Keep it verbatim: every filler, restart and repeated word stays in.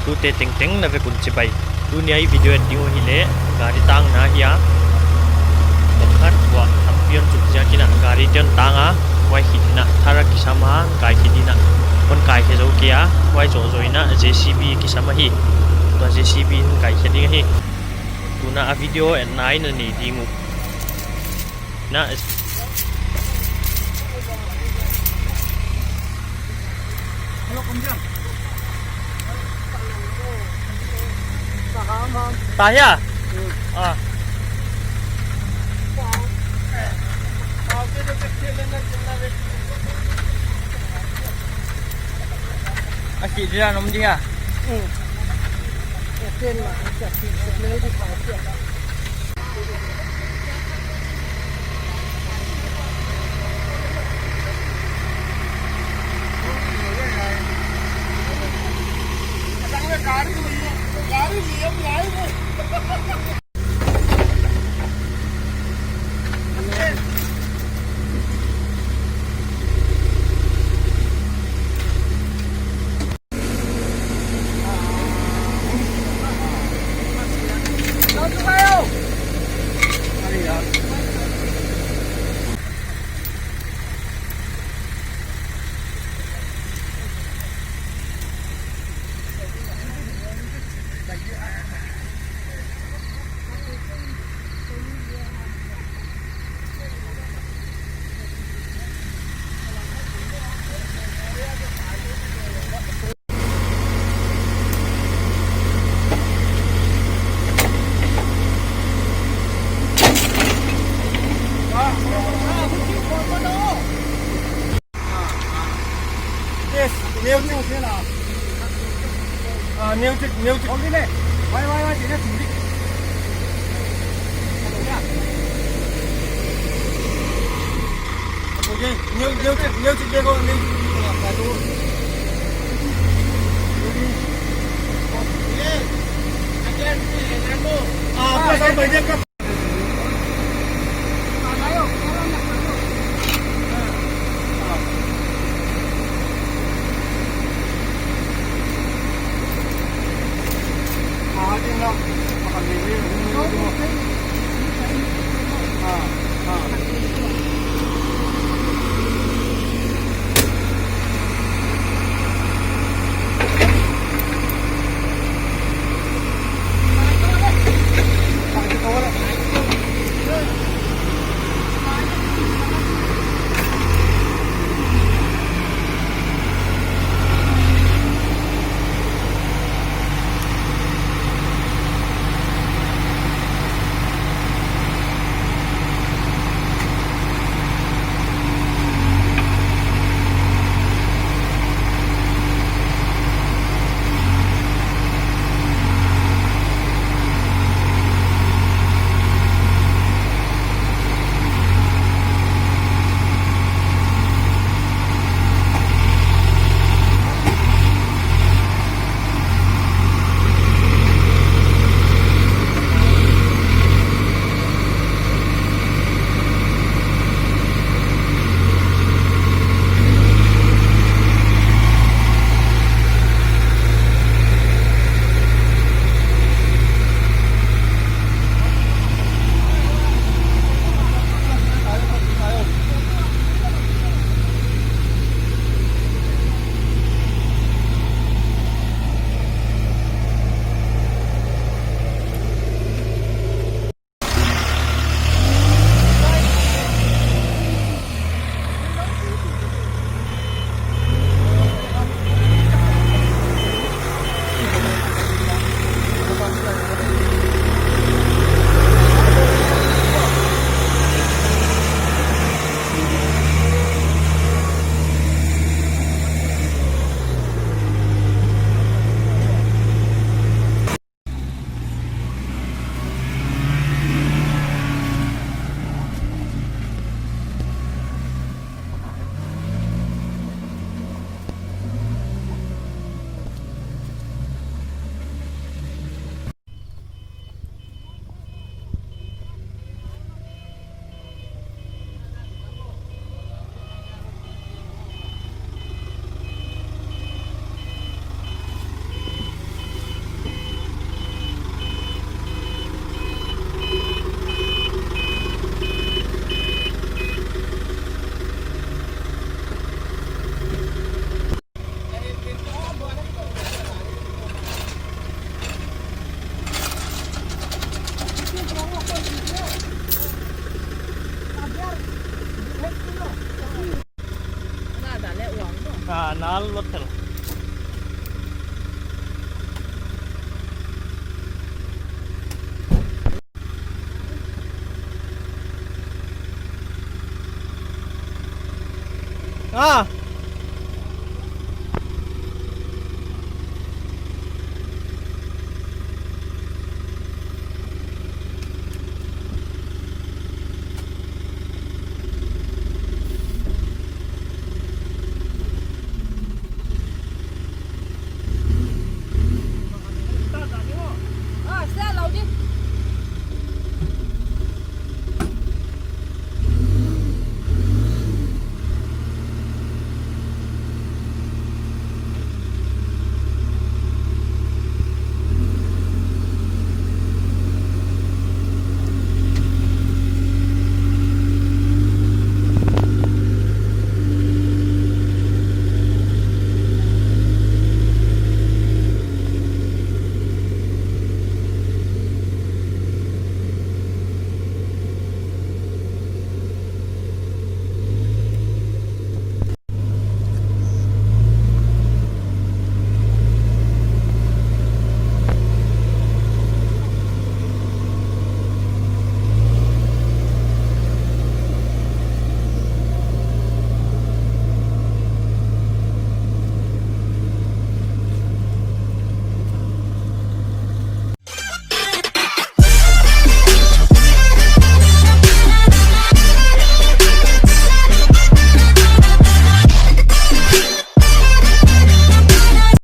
Tute tengteng na vek un chibai. Tuni a i video et ding uh hileh, gari tangna hi a. Pakhat ua, lampi hon chuk ziakin a gari te hon tang a, huai khit in a thar a kisam a, kai khit in a, hon kaikhe zou kei a, huai zoh zoh in a J C B kisam ahi. Tua J C B in kaikhe ding ahi. Tuna a video etna i na nei ding uh. Na, ta hia? Ah. A si dia nom dia. Yes, music. Ah, music, music. Okay, mu-, music, music, music. Ah, Ah.